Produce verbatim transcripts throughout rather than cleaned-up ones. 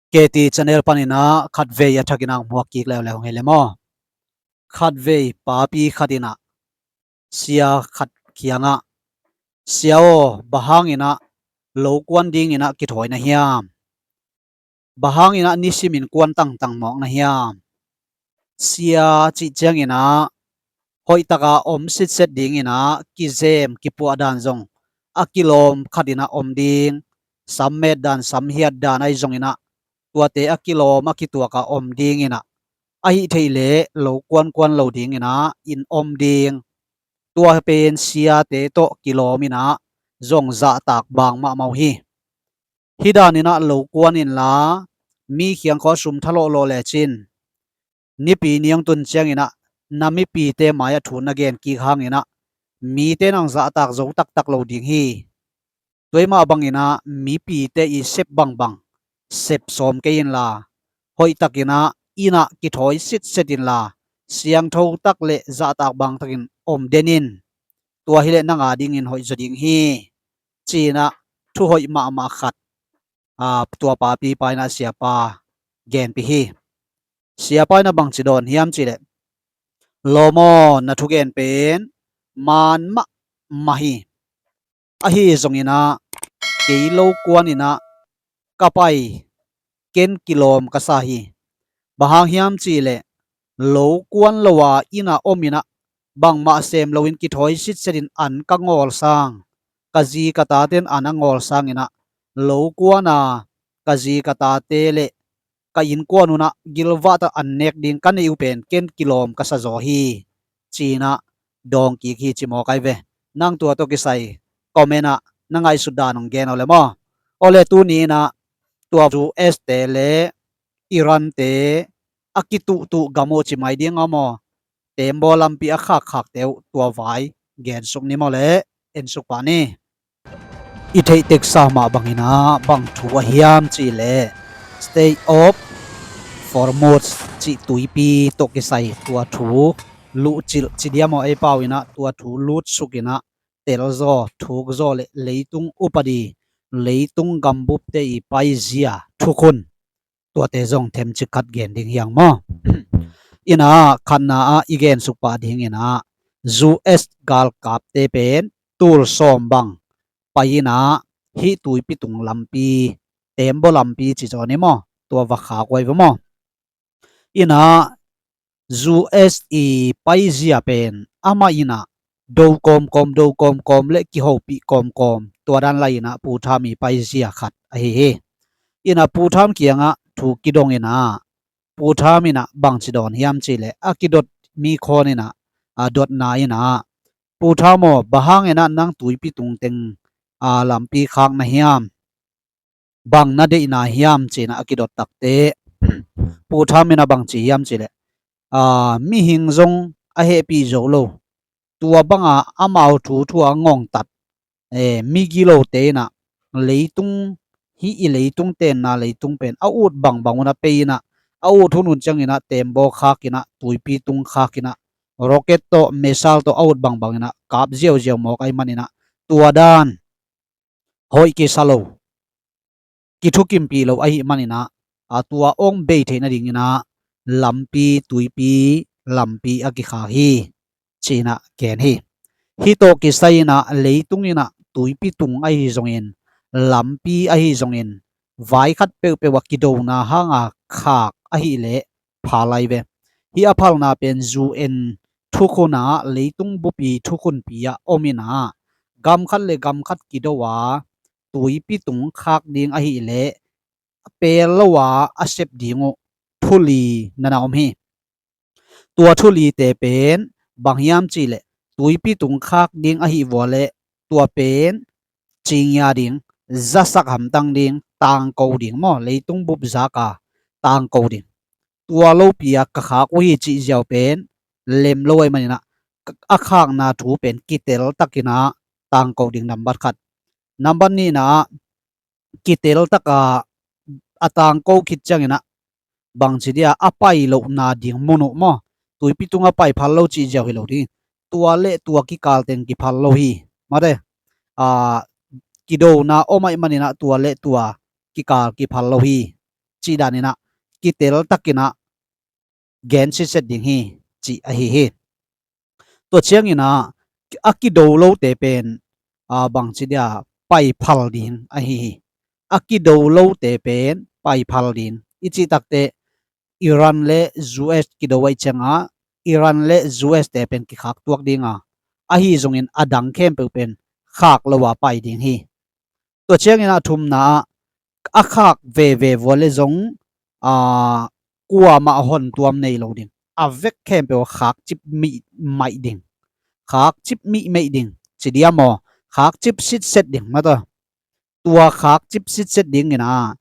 K T channel panin ah khatvei a thakin ah hong muak kik leuleu hong hi le maw. Khatvei papi khat in ah sia khat kiangah, "Sia aw, bang hangin ah lo kuan dingin ah kithawi na hiam? Bang hangin ah nisimin kuan tangtang mawk na hiam?" Sia cih ciangin ah hoihtaka om sitset dingin ah kizem kipuah dan zong a kilawm khat in ah om ding, sam met dan, sam hiat dan ahi zongin ah tuate a kilawm a kituaka om dingin ah, ahi theih leh lo kuankuan lo dingin ah in om ding. Tua pen siate tawh kilawm in ah zong zahtak bang mahmah uh hi. Hih danin ah lo kuan inla, mi kiang khawng sum thalawhlawh lecin, nipi ni hong tun ciangin ah na mipite mai-ah thu na gen kik hangin ah mite nang zahtak zo taktak lo ding hi. Tua mah bangin ah mipite i sep bangbang sep sawm kei inla, hoihtakin ah inn ah kithawi sitset inla, siangtho tak le zahtak bangtakin om den in. Tua hi leh nang a dingin hoih zaw ding hi, ci-in ah thu hoih mahmah khat, aa, tua papi pa in ah siapa genpih hi. Siapa in ah bangci dawn hiam cih leh, "Lawm aw, na thugen pen maan mahmah hi. Ahi zongin ah kei lo kuan in ah ka pai, ken kilawm ka sa hi. Bang hang hiam cih leh lo kuan lo a inn ah om in ah bangmah sem loin kithawi sitsetin an ka ngawl sang, ka zi ka taten an a ngawl sangin ah lo kuan a ka zi ka tate le ka innkuan un ah gilvah tak an nek ding ka neih uh pen ken kilawm ka sa zaw hi," ci-in ah dawng kik hi, ci mawk ai ve. Nang tua tawh kisai comment ah na ngaihsut dan hong gen aw le maw. Aw le, tuni in ah tua U S te le Iran te a kituhtuh gam uh ci mai ding a maw, tembaw lampi a khakkhakte uh tua vai gensuk ni maw le, ensuk pah ni. I theih teksa mah bangin ah bang thu a hiam cih leh, Strait of Hormuz cih tuipi tawh kisai tua thu luhcilh ci diam aw, ei pau in ah tua thu lutsuk in ah telzaw, thukzaw le leitung upadi, leitung gambupte i paizia, thukhun, tuate zong themcik khat gen ding hi hang maw. In ah khatna ah i gensuk pah dingin ah U S galkapte pen tul sawm bang pai in ah hih tuipi tung lampi, tembaw lampi ci zaw ni maw, tua va khak uh ai ve maw. In ah U S i paizia pen amah in ah do kawmkawm, do kawmkawm le kihopih kawmkawm, tua dan lai in ah Pu Trump i paizia khat ahi hi. In ah Pu Trump kiangah thu kidong in ah Pu Trump in ah bangci dawn hiam cih leh, a kidot mi khawng in ah, a dotna in ah, "Pu Trump aw, bang hangin ah nang tuipi tungteng, a, lampi khak na hiam? Bang na deihna hiam?" ci-in ah a kidot takteh Pu Trump in ah bangci hiam cih leh, "A, mihing zong a hehpih zo lo, tua banga amau thu thu a ngongtat, e, migilote in ah leitung, hih i leitung tenna leitung pen a ut bangbang un a pei in ah, a ut hun hun ciangin ah tembaw khak in ah, tuipi tung khak in ah, rocket tawh, missile tawh a ut bangbang in ah kap ziauziau mawk ahih manin ah, tua dan hoih kisa lo, kithukimpih lo ahih manin ah, a, tua hong bei theih nadingin ah lampi, tuipi lampi a kikhak hi," ci-in ah gen hi. Hih tawh kisai in ah leitung in ah tuipi tung ahi zongin, lampi ahi zongin, vai khat peuhpeuh a kidona hanga khak ahih leh phal lai ve. Hih a phalna pen U N thukhun ah, leitung bupi thukhunpi ah om in ah, gam khat le gam khat kido a tuipi tung khak ding ahih leh pel lo a a sep ding uh thu li na na om hi. Tua thu lite pen bang hiam cih leh, tuipi tung khak ding ahih vua leh tua pen cingia ding, zasak hamtang ding, tangko ding maw, leitung bup zak a tangko ding. Tua lopi a ka khak uh hi cih ziau pen lem lo ahih manin ah, a khakna thu pen kitel takin ah tangko ding, nambat khat. Nambat nihna ah, kitel taka a tangko khit ciangin ah, bangci dia, a pai lohna ding mun uh maw, tuipi tung a pai phal lo cih ziau hi lo ding. Tua le tua kikal teng kiphal lo hi. Mate, a, kidona om ahih manin ah tua le tua kikal kiphal lo hi. cih daninah kitel takinah gen sitset ding hi, cih ahi hi. Tua cianginah a kido lote pen a bangci dia paiphal ding ahi hi. A kido lote pen paiphal ding i cih takte Iran le U S kido aih cianga Iran le U S te pen kikhak tuak dinga ahi zongin a dang khempeuh pen khak lo a pai ding hi. Tua ciangin a thumna ah a khak veve vua le zong a kuamah hontuam nei lo ding. A vek khempeuh khak cip mih maih ding. Khak cip mih maih ding. Ci dia maw? Khak cip sitset ding mata. Tua khak cip sitset dingin a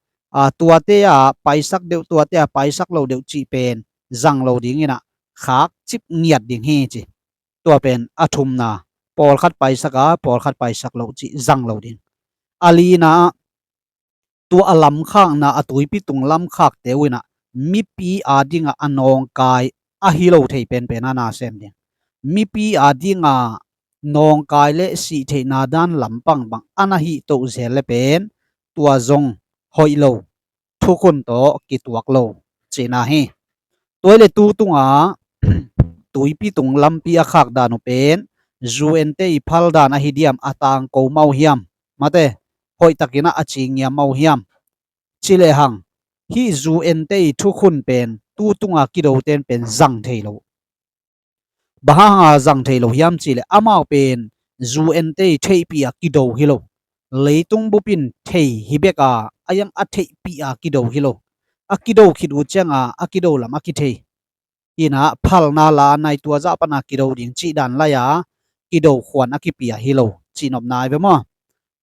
tuate a paisak deuh tuate a paisak lo deuh cih pen zang lo dingin a khak cip ngiat ding hi ci. Tua pen a thumna, pawlkhat paisak a pawlkhat paisak lo cih zang lo ding. A lina ah tua a lamkhakna a tuipi tung lamkhakte uh inah mipi a dingah a nawngkai a hi lo thei penpen a na sem ding. Mipi a dingah nawngkai le sih theihna dan lampang bang a na hih toh zel le pen tua zong hoih lo, thukhun tawh kituak lo cihna hi. Tua hi le tu tunga tuipi tung lampi a khak dan uh pen U N te i phal dan ahi diam, a tangko mah uh hiam? Mate, hoihtakin a cingiam mah uh hiam? Ci lehang hih U N te i thukhun pen tu tunga kidoten pen zang thei lo. Bang hanga zang thei lo hiam cihleh amau pen U N te i theihpih a kido hi lo. Leitung bupin thei hi bek a, a yang a theihpih a kido hi lo. A kido khit uh cianga a kido lam a kithei. Inah phalna la nai tua zah pana kido ding cih dan lai-a kido khuan a kipia hi lo cihnopna ai ve maw?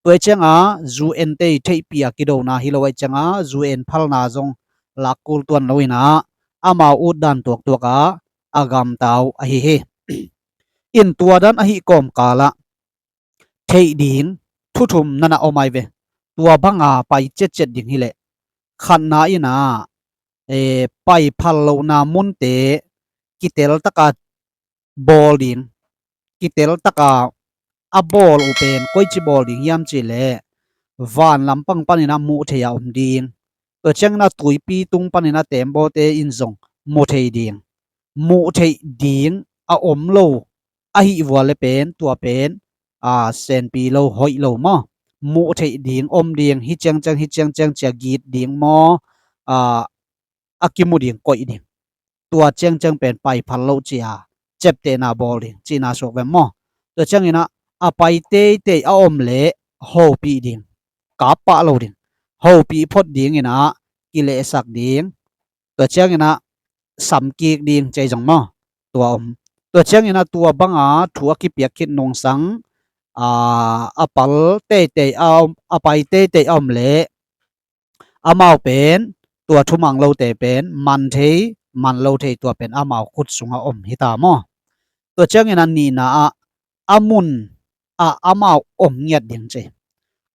Tua i cianga U N te i theihpih a kidona hi lo aih cianga U N phalna zong lakkul tuan lo inah amau utdan tuaktuak a a gamta uh ahi hi. In tua dan ahi kawmkalah theih ding thuthum nana om ai ve. Tua banga pai ciatciat ding hileh khatna inah e, paiphal lohna munte kitel taka bawl ding. Kitel taka a bawl uh pen koici bawl ding hiam cihleh van lampang panin a muh thei a om ding. Tua ciangin a tuipi tung panin a tembawte in zong mu thei ding. Muh theih ding a om lo ahi vua le pen tua pen a senpi lo hoih lo maw? Muh theih ding om ding hi ciangciang hi ciangciang cia git ding maw? A a kimu ding koih ding. Tua ciangciang pen paiphal loh cia ciaptehna bawl ding cihna suak ve maw? Tua cianginah a pai teitei a om leh hopih ding. Kap pah lo ding. Hopih phot dinginah kilehsak ding. Tua cianginah samkik ding cei zong maw? Tua om. Tua cianginah tua banga thu a kipiak khit nungsang a, a pal teitei a om, a pai teitei a om leh amau pen tua thumang lote pen man thei man lo thei tua pen amau khut sungah om hita maw? Tua ciangin a nihna ah a mun ah amau om ngiat ding cei.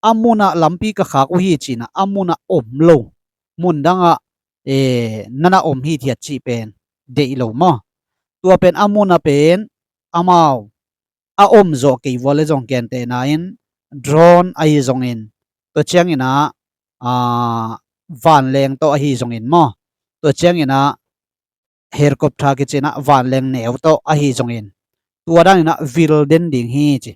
A munah lampi ka khak uh hi cinah a munah om lo mun dangah e, nana om hithiat cih pen deih lo maw? Tua pen a munah pen amau a om zawh kei vua le zong gentehna in drone ahi zongin tua cianginah a, vanleng tawh ahi zongin maw? Tua cianginah helicopter kicinah vanleng neu tawh ahi zongin tua daninah vil den ding hi ci.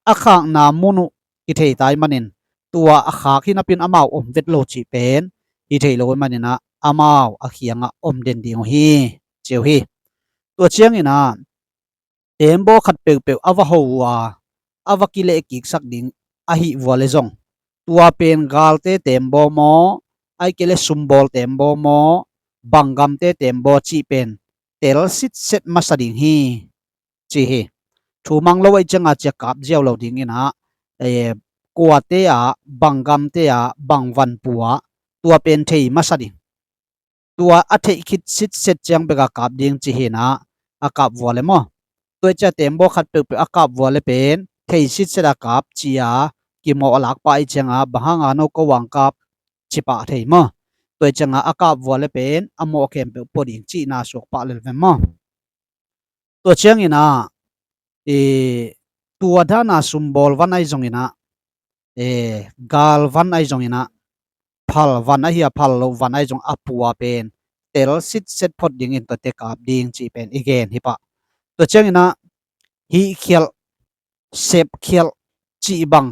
A khakna mun uh kithei tai manin tua a khak hi napin amau om vet lo cih pen hi thei lo maninah amau a khiangah om den ding uh hi ci uh hi. Tua cianginah tembaw khat peuhpeuh a va ho uh a a va kilehkiksak ding ahi vua le zong tua pen galte tembaw maw, aike le sumbawl tembaw maw, banggamte tembaw cih pen tel sitset masa ding hi ci hi. Thumang lo aih cianga cia kap ziau lo dinginah e, kuate ah banggamte ah bangvanpu ah tua pen thei masa ding. Tua a theih khit sitset ciang beka kap ding ci hinah a kap vua le maw? Tua i cia tembaw khat peuhpeuh a kap vua le pen thei sitset a kap cia kimawh a lak pah i cianga bang hanga no ko wang kap ci pah thei maw? Tua i cianga a kap vua le pen a mawh khempeuh pua ding cihna suak pah lel ve maw? Tua cianginah e, tua dana sumbawl van ahi zonginah e, gal van ahi zonginah phal, van ahi a phal lo, van ahi zong a pua pen tel sitset phot dingin tuate kap ding cih pen i gen hi pah. Tua ciangin ah hih khialh, sep khialh cih bang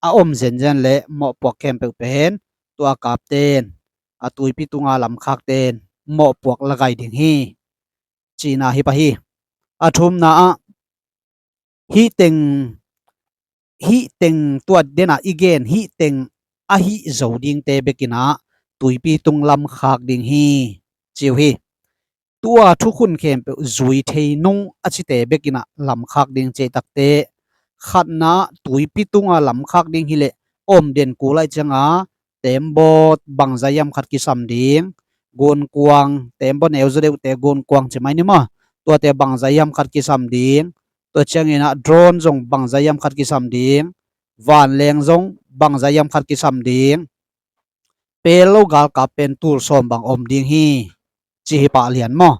a om zenzen le mawhpuak khempeuh pen tua a kapten, a tuipi tunga lamkhakten mawhpuak la gai ding hi cihna hi pah hi. A thumna ah hih teng, hih teng tua denah i gen hih teng a hih zo dingte bekinah tuipi tung lamkhak ding hi ci uh hi. Tua thukhun khempeuh zui thei nung a cite bekinah lamkhak ding cih takte khatna tuipi tunga lamkhak ding hileh om den kul aih cianga tembawt bangza hiam khat kisam ding, gunkuang, tembawt neuzaw deuhte gunkuang ci mai ni maw, tuate bangza hiam khat kisam ding, tua cianginah drone zong bangza hiam khat kisam ding, vanleng zong bangza hiam khat kisam ding, pel lo galkap pen tul sawm bang om ding hi ci hi pah lian maw.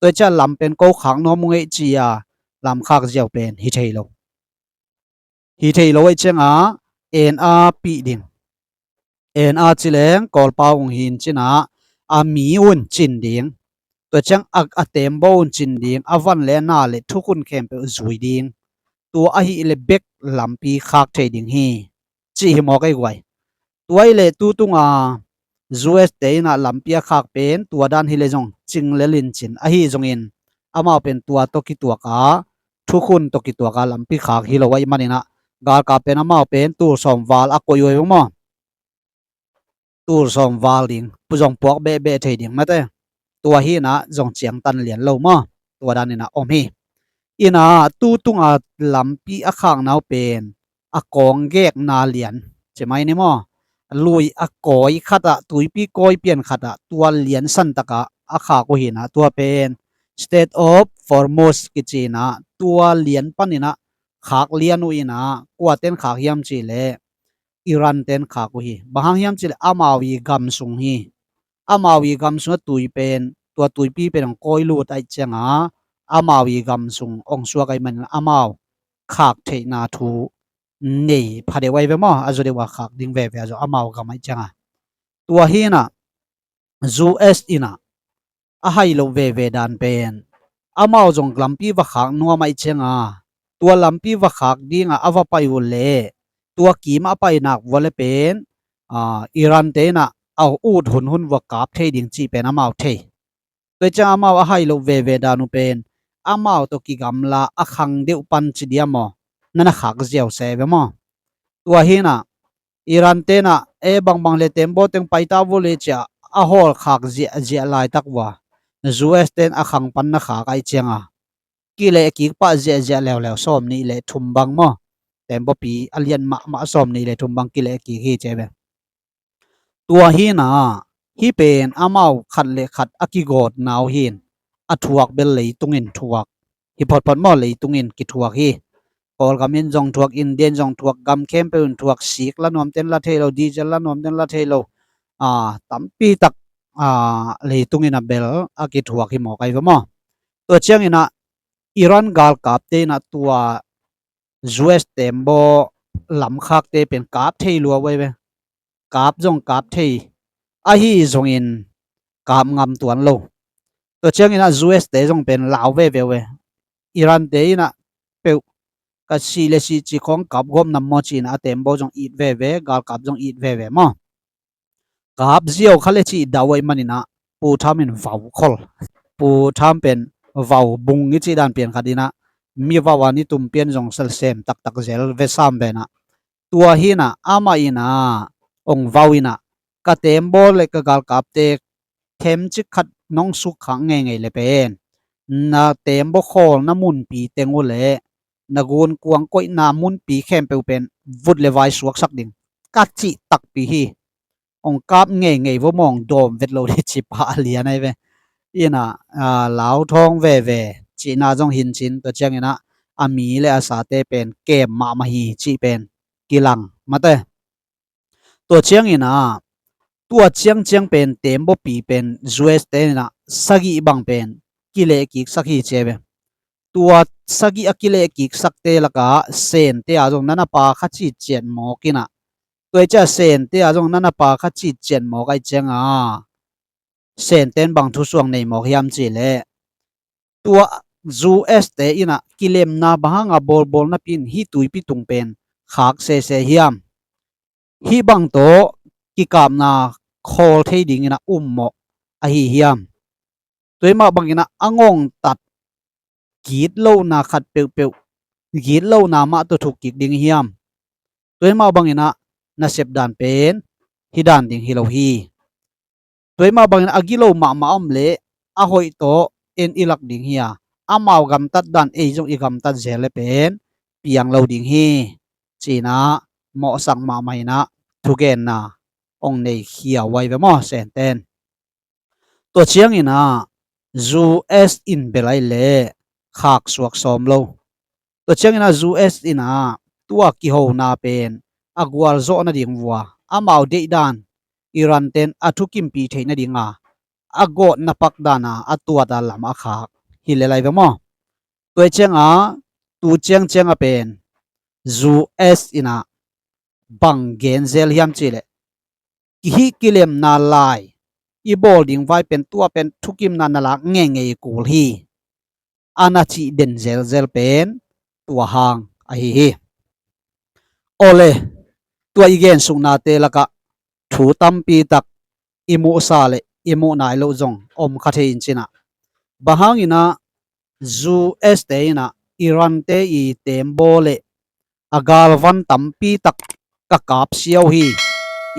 Tua ciah lam pen ko khak nuam ung ei ci-a lamkhak ziau pen hi thei lo. Hi thei lo ei cianga en a pih ding. En a ci leng Kawlpau ung hin cinah a mi un cin ding. Tua ciang a, a tembaw un cin ding, a van le a na le thukhun khempeuh zui ding. Tua ahih le bek lampi khak thei ding hi cih hi mawk ei guai. Tua ih leh tu tunga U S te inah lampi a khak pen tua dan hileh zong cing le lincin ahi zongin amau pen tua tawh kituaka, thukhun tawh kituaka lampi khak hi lo ahih maninah galkap pen amau pen tul sawm val a koih uh ei maw. Tul sawm val ding, pu zong puak behbeh thei ding mate. Tua hinah zong ciangtan lian lo maw. Tua daninah om hi. Inah tu tunga lampi a khakna uh pen a kawng gekna lian ci mai ni maw. Lui a kawi khatah, tuipi kawi pian khatah tua lian santakah a khak uh hinah tua pen Strait of Hormuz kicinah tua lian paninah khak lian uh inah kuaten khak hiam cihleh Iran ten khak uh hi. Bang hang hiam cihleh amau i gam sung hi. Amau i gam sungah tui pen, tua tuipi pen hong kawi lut aih cianga amau i gam sung hong suak aih manin amau khak theihna thu nei pha deuh aih ve maw. A zaw deuh a khak ding veve a zaw amau gam aih cianga. Tua hinah U S inah a hai loh veve dan pen amau zong lampi va khak nuam aih cianga tua lampi va khak dingah a va pai uh leh tua kimah a pai nak vua le pen Iran te inah a ut hunhun vua kap thei ding cih pen amau thei. Tua ciang amau a hai loh veve dan uh pen amau tawh kigamla a khang deuh pan ci dia maw, na na khak ziau se ve maw. Tua hinah Iran tenah e bangbang le tembaw teng paita vua le ciah a hawl khak ziahziah laitak vua U S ten a khang pan na khak aih cianga kileh kik pah ziahziah leuleu sawm nih le thum bang maw. Tembawpi a lian mahmah sawm nih le thum bang kileh kik hi ci ve. Tua hinah hih pen amau khat le khat a kigawtna uh hin a thuak bel leitungin thuak hi photphot maw. Leitungin kithuak hi. Kawlgam in zong thuak, India in zong thuak, gam khempeuh in thuak, sik la nuamten la thei lo, diesel la nuamten la thei lo. Tampi tak leitungin a bel a kithuak hi mawk aih ve maw. Tua cianginah Iran galkapte inah tua U S tembaw lamkhakte pen kap thei lua uh aih ve. Kap zong kap thei ahi zongin kap ngam tuan lo. Tua cianginah U S te zong pen lau veve uh e. Iran te inah peuh ka sih le sih ci khawng kap gawp nam maw ci-inah a tembaw zong it veve, galkap zong it veve maw. Kap ziau kha le cih dau aih maninah Pu Tham in vau khol. Pu Tham pen vau bung i cih dan pian khat inah mi vau a ni tum pian zong selsem taktak zel ve sam venah. Tua hinah amah inah ong vau inah ka tembaw le ka galkapte themcik khat nong sukkhak ngeingei le pen na tembaw khawlna munpi teng uh le na gunkuang koihna munpi khempeuh pen vut le vai suaksak ding ka cih takpi hi. Ong kap ngeingei vua maw, ong dawm vet lo dih ci pah a lian aih ve. Inah lau thawng veve cihna zong hincin tua cianginah a mi le a sate pen kem mahmah hi cih pen kilang mate. Tua cianginah tua ciangciang pen tembawpi pen U S te inah sagih bang pen kilehkiksak hi ci aih ve. Tua sagih a kilehkiksakte lakah Sente a zong na na pa kha ciciat mawk inah Tua i cia Sente a zong na na pa kha citcian mawk ai cianga Senten bang thusuang nei mawk hiam ci leh tua U S te inah kilemna bang hanga bawlbawl napi in hih tuipi tung pen khak sese hiam? Hih bang tawh kikapna khawl thei dingin a um mawh ahi hiam? Tua mah bangin a ngongtat gitlohna khat peuhpeuh, gitlohna mah tawh thuk kik ding hiam? Tua mah bangin a nasep dan pen hih dan ding hi lo hi. Tua mah bangin a gilo mahmah om leh a hoih tawh en i lak ding hi a, amau gamtat dan ei zong i gamtat zel le pen piang lo ding hi. Cinah mawhsak mahmah inah thugenna ong nei khia uh ai ve maw Senten. Tua cianginah U S in bel ai leh khak suak sawm lo. Tua cianginah U S inah tua kihona pen a gualzawh nading vua amau deihdan Iran ten a thukimpi theih nadinga a gawtna pak dana a tuata lam a khak hi lel ai ve maw? Tua cianga tu ciangcianga pen U S inah bang genzel hiam ci leh kihih kilemna lai i bawl ding vai pen tua pen thukimna na lak ngeingei kul hi. A na cih den zelzel pen tua hang ahi hi. Awle, tua i gensuknate lakah thu tampi tak i muhsa le i muh nai loh zong om kha thei in cinah bang hanginah U S te inah Iran te i tembaw le a galvan tampi tak ka kapsia uh hi.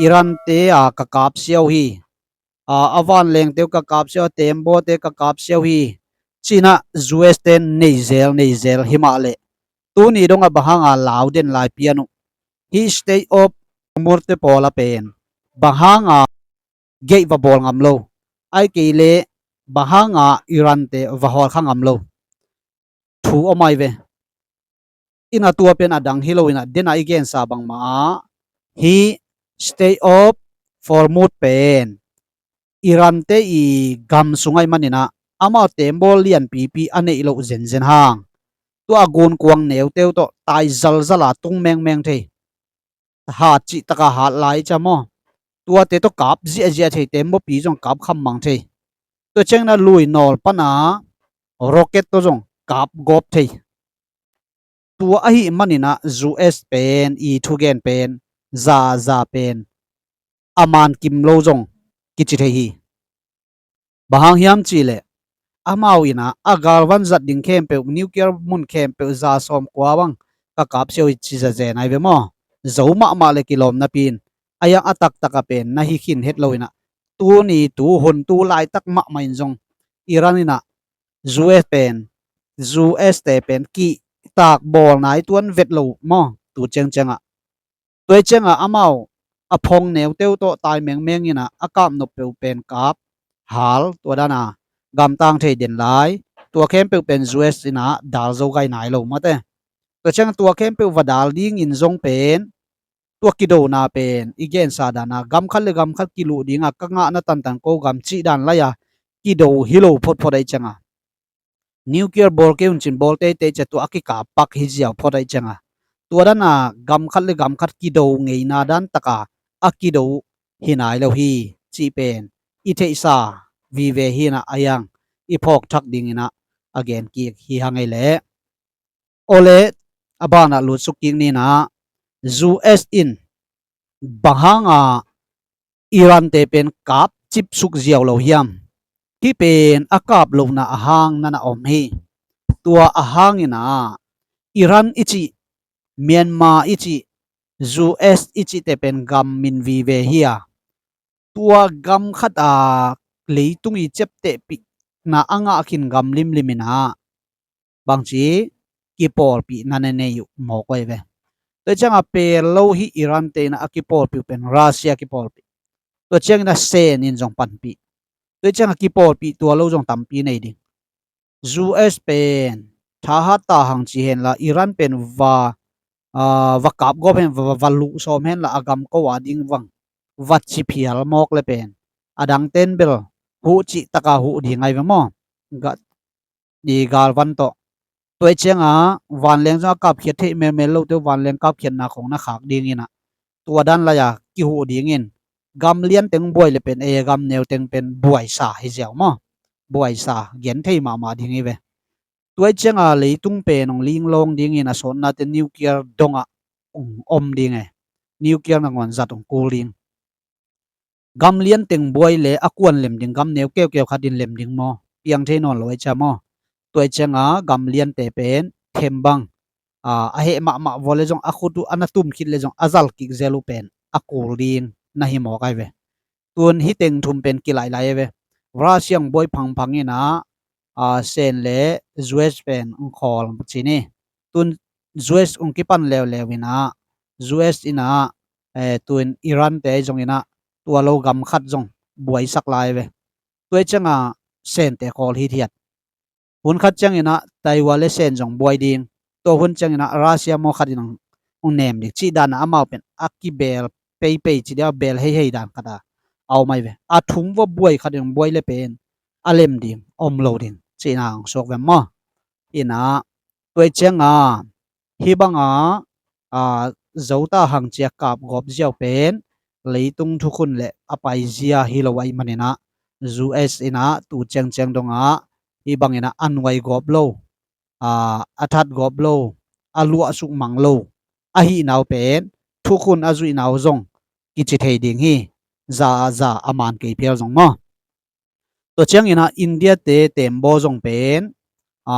Iran te a ka kapsia uh hi. A, a vanlengte uh ka kapsia uh, a tembawte ka kapsia uh hi. Cinah U S ten neizel neizel hi mah leh tuni dongah bang hanga lau den lai pian uh? Hih Strait of Hormuz te pawla pen bang hanga gate va bawl ngam lo, ai kei leh bang hanga Iran te va hawl kha ngam lo thu om ai ve. Inah tua pen a dang hi lo inah dena i gensa bangmah ah hih Strait of Hormuz pen Iran te i gam sung ai maninah amau tembaw lianpipi a neih loh zenzen hang tua a gunkuang neuteu tawh tai zalzala tung mengmeng thei. Hat cih taka hat lai i cia maw? Tuate tawh kap ziahziah thei, tembaw pi zong kap khammang thei. Tua ciangin a lui nawl pana rocket tawh zong kap gawp thei. Tua ahih maninah U S pen i thugen pen zaza pen a man kim lo zong kici thei hi. Bang hang hiam cihleh amau inah a galvan zat ding khempeuh, nuclear mun khempeuh za sawm kua bang ka kapsia uh hi ci zazen ai ve maw? Zo mahmah le kilawm napi in a yang a taktak a pen na hi khin het lo inah tuni tu hun tu laitak mahmah in zong Iran inah U S pen, U S te pen kihtak bawlna i tuan vet lo maw? Tu ciangciangah Tua i ciangah amau a phong neuteu tawh tai mengmeng inah a kapnop peuh pen kap hal tua dana gamtang thei den lai. Tua khempeuh pen U S inah dal zo gai nai lo mate. Tua ciangah tua khempeuh va dal dingin zong pen tua kidona pen i gensa dana gam khat le gam khat kiluh dinga ka ngahna tantan ko gam cih dan lai-a kido hi lo photphot ahi ciangah nuclear bawl kei un cin bawl teitei cia tua a kikap pak hi ziau phot ahi cianga tua dana gam khat le gam khat kido ngeina dan taka a kido hi nai lo hi cih pen i theihsa vive hinah a hiang i phawk thak dinginah a gen kik hi hang ei leh. Awle a banah lutsuk kik ninah U S in bang hanga Iran te pen kap cipsuk ziau lo hiam? Hih pen a kap lohna a hang nana om hi. Tua a hanginah Iran i cih, Myanmar i cih, U S i cihte pen gam min vive hi a, tua gam khata leitung i ciaptehpihna a ngah khin gam limlim inah bangci kipawlpihna na nei uh mawk uh ahi ve. Tua cianga pel lo hi Iran te inah a kipawlpih uh pen Russia kipawlpih. Tua ciangin a Sen in zong panpih. Tua cianga kipawlpih tua lo zong tampi nei ding. U S pen thahat ta hang ci henla Iran pen va, ah, va kapgawp hen, va, va luh sawm henla a gam ko a ding vang va ci phial mawk le pen a dangten bel huh cih taka huh ding ahi ve maw? Ga i galvan tawh. Tua i cianga vanleng zong a kapkhiat theih melmel lote uh vanleng kapkhiatna khong na khak dinginah tua dan lai-a kihuh dingin gam lianteng buai le pen ei gam neuteng pen buaisa hi ziau maw? Buaisa gen thei mahmah ding hi ve. Tua i cianga leitung pen hong linglawng dingin a sawtnate nuclear dongah hong om ding e. Nuclear nangawn zat hong kul ding. Gam lianteng buai le a kuan lem ding, gam neu keukeu khat in lem ding maw? Piang thei nawn lo ai cia maw? Tua i cianga gam liante pen thembang a heh mahmah vua le zong a khut uh a na tum khit le zong a zal kik zel uh pen a kul ding na hi mawk ai ve. Tun hi teng thum pen kilailai ai ve. Russia hong buai phangphang inah a Sen le U S pen hong khawl ci ni. Tun U S hong kipan leuleu inah U S inah eh, tun Iran te zong inah tua lo gam khat zong buaisak lai ai ve. Tua i cianga Sen te khawl hithiat. Hun khat cianginah Taiwan le Sen zong buai ding. Tua hun cianginah Russia maw khat in hong nem ding cih danah amau pen a kibel peipei ci dia bel heihei dan khat a om ai ve. A thum vua buai khat in hong buai le pen a lem ding om lo ding cihna hong suak ve maw? Inah tua i cianga hih banga a zota hang cia kapgawp ziau pen leitung thukhun le a paizia hi lo ahih maninah U S inah tu ciangciang dongah hih banginah a nuai gawp lo, a a that gawp lo, a luahsuk mang lo ahih nau pen thukhun a zuih nau zong kici thei ding hi. Za za a man kei phial zong maw? Tua cianginah India te tembaw zong pen a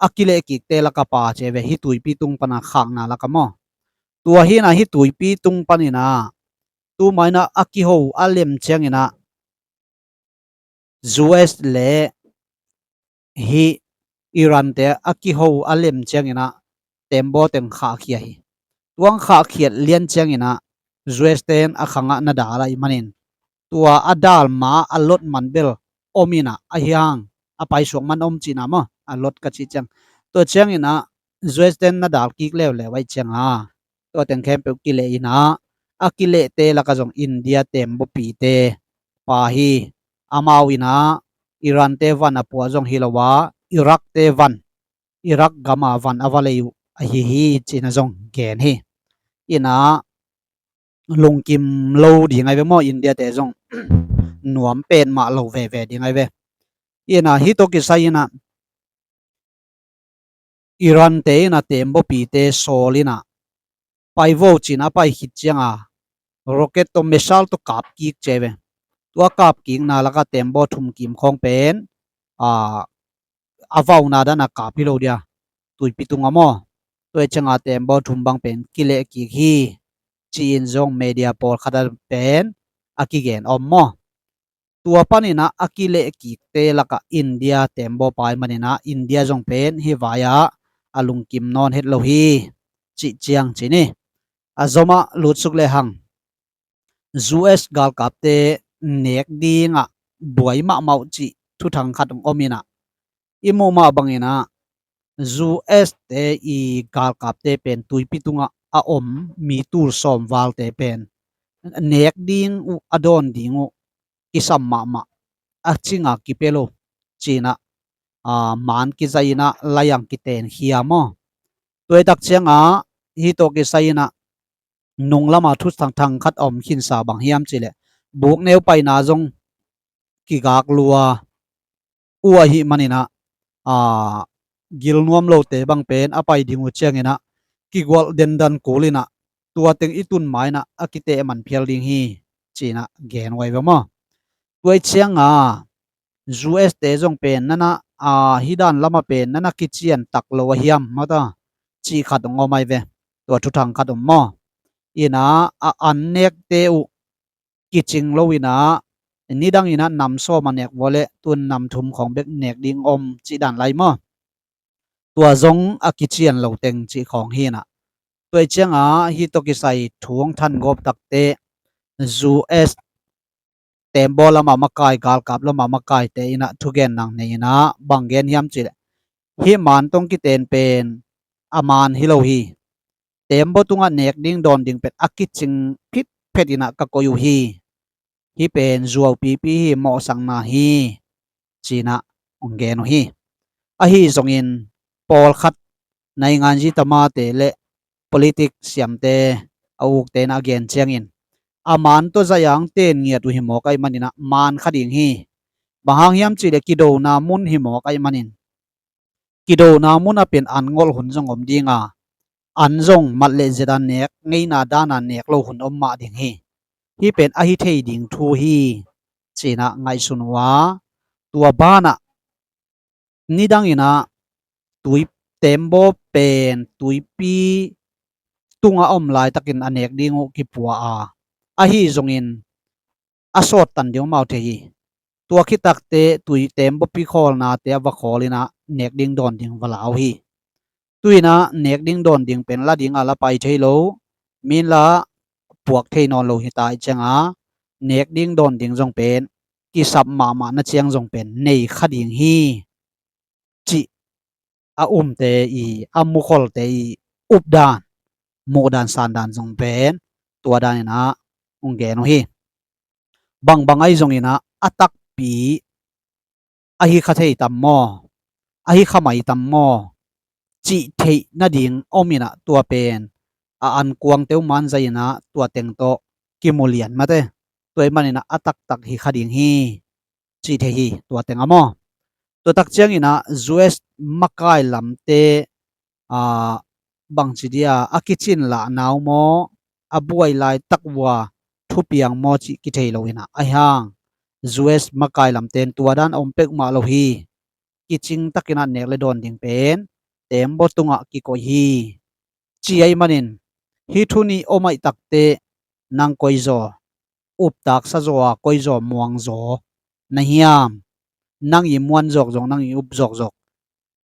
a kilehkikte laka pa ci ai ve, hih tuipi tung pana khakna laka maw? Tua hinah hih tuipi tung paninah tu mainah a kiho a lem cianginah U S le hih Iran te a kiho a lem cianginah tembaw teng khahkhia hi. Tuang khahkhiat lian cianginah U S ten a khangah na dal ahih manin tua a dal ma a lot man bel om inah a hiang a paisuak man om cihna maw? A lot ka cih ciang tua cianginah U S ten na dal kik leuleu ahih cianga tua teng khempeuh kileh inah a kilehte laka zong India tembawpite pa hi. Amau inah Iran te van a pua zong hi lo a Iraq te van, Iraq gama van a va lei uh ahi hi cihna zong gen hi. Inah lungkim lo ding ai ve maw? India te zong nuam pen mah lo veve ding ai ve. Inah hih tawh kisai inah Iran te inah tembawpite sawl inah pai vo cin a pai khit cianga rocket tawh missile tawh kap kik ci ai ve. Tua kap kikna laka tembaw thum kim khawng pen a a vauna dana kap hi lo dia tuipi tunga maw? Tua i cianga tembaw thum bang pen kileh kik hi ci-in zong media pawlkhat a pen a kigen om maw? Tua paninah a kileh kikte lakah India tembaw pai maninah India zong pen hih vai-ah a lungkim nawn het lo hi cih ciang ci ni. A zomah lutsuk lehang U S galkapte nek dingah buai mahmah uh cih thuthang khat hong om inah i muh mah banginah U S te i galkapte pen tuipi tungah a om mi tul sawm valte pen nek ding uh a dawn ding uh kisam mahmah a cinga kipia lo cinah a man kizai inah laiang kiten khia maw? Tuaitak ciangah hih tawh kisai inah nung lama thuthang thang khat a om khinsa bang hiam cihleh bukneu paina zong kigak lua uh ahih maninah a gilnuam lote bang pen a pai ding uh cianginah kigualh dendan kul inah tua teng i tun mainah a kiteh man phial ding hi cinah gen uh ai ve maw? Tua i cianga U S te zong pen nana a hih dan lama pen nana kician tak lo a hiam mata cih khat hong om ai ve. Tua thuthang khat om maw? Inah a an nekte uh kicing lo inah nidang inah nam sawm a nek vua le tun nam thum khawng bek nek ding om cih dan lai maw? Tua zong a kician lo teng cih khawng hi inah tua i cianga hih tawh kisai thu hong than gawp takte U S tembaw lama makai galkap lama makaite inah thugen nang nei inah bang gen hiam cihleh hih man tong kiten pen a man hi lo hi. Tembaw tungah nek ding dawn ding pen a kicing phitphet inah ka koih uh hi. Hih pen zuaupipi hi, mawhsakna hi cinah hong gen uh hi. Ahi zongin pawlkhat nainganzi tamate le politik siamte a ukte in a gen ciangin, a maan tawh zai-ang ten ngiat uh hi mawk ahih manin ah maan kha ding hi. Bang hang hiam cihleh kidona mun hi mawk ahih manin, kidona mun ah pen an ngolh hun zong om ding a, an zong mat le zet a nek, ngeina dan a nek lo hun om mah ding hi. Hih pen ahi thei ding thu hi, ci-in ah ngaihsun uh a, tua banah nidangin ah tui, teembaw pen tuipi tungah om laitakin a nek ding uh kipua a, ahi zongin a sawttan ding uh amau thei hi. Tua khit takteh tui, teembawpi khawlnate a va khawl in ah nek ding dawn ding va la uh hi. Tu-in ah nek ding dawn ding pen la ding a la pai thei lo, min la puak thei nawn lo hi ta ahih ciangin, nek ding dawn ding zong pen kisap mahmah na ciang zong pen nei kha ding hi, cih a umte i, a mukholte i updan, muhdan sandan zong pen tua danin ah hong gen uh hi. Bangbang ahi zongin ah a takpi ahi kha thei tam maw, ahi kha mai tam maw, cih theih nading om in ah tua pen a ankuangte uh man zai-in ah tua teng tawh kimu lian mate. Tua ahih manin ah a taktak hi kha ding hi, cih thei hi tua teng a maw. Tua tak ciangin ah U S makai lamte, aa, bangci dia a kicin lahna uh maw, a buai laitak uh a thupiang maw cih kithei lo in ah, ahi hang U S makai lamte in tua dan a om peuhmah lo hi. Kicing takin ah nek le dawn ding pen teembaw tungah kikoih hi, ci ahih manin, hih thu nih om ahih takteh nang koi zaw uptaksa zaw a, koi zaw muang zaw na hiam? Nang i muan zawkzawk, nang i up zawkzawk,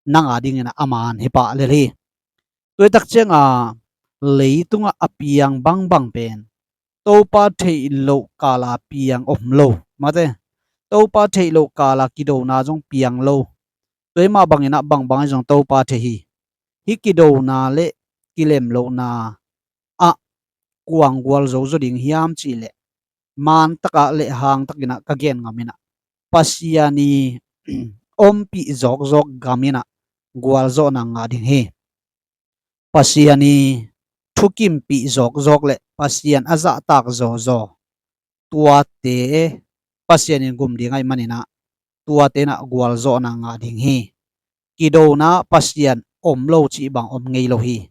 nang adingin ah a maan hi pah lel hi. Tua ahih tak ciangin leitungah a piang bangbang pen Topa theih loh kala piang om lo, mate. Topa theih loh kala kidona zong piang lo. Tua ahih mah bangin ah bangbang ahi zong Topa thei hi. Hih kidona le kilem lohna ah kuang gualzo zaw ding hiam cihleh, maan takah le hang takin ah ka gen ngam in ah, Pasian i ompih zawkzawk gam in ah gualzawhna ngah ding hi. Pasian i thukimpih zawkzawk le Pasian a zahtak zawzaw, tuate Pasian in gum ding ahih manin ah, tuate in ah gualzawhna ngah ding hi. Kidona Pasian om lo cih bang om ngei lo hi.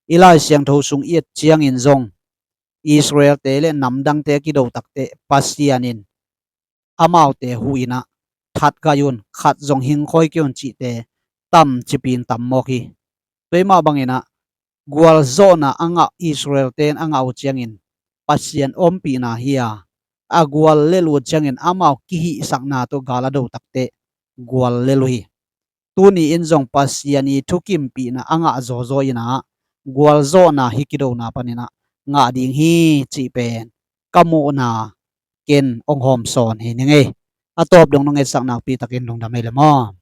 I Lai Siangtho sung i et ciangin zong Israelte le namdangte a kido takteh Pasian in amaute huh in ah, "That gai un, khat zong hingkhawi kei un," cihte tamcipin tam mawk hi. Tua ahih mah bangin ah gualzawhna a ngah, Israelte in a ngah uh ciangin Pasian ompihna hi a, a gual lel uh ciangin amau kihihsakna tawh gal a do takteh gual lel uh hi. Tuni in zong Pasian i thukimpihna a ngah zawzaw in ah gualzawhna hih kidona panin ah ngah ding hi cih pen ka muhna ken hong hawmsawn hi ning ei. A tawp dong nong etsak nakpi takin lungdam ei le maw.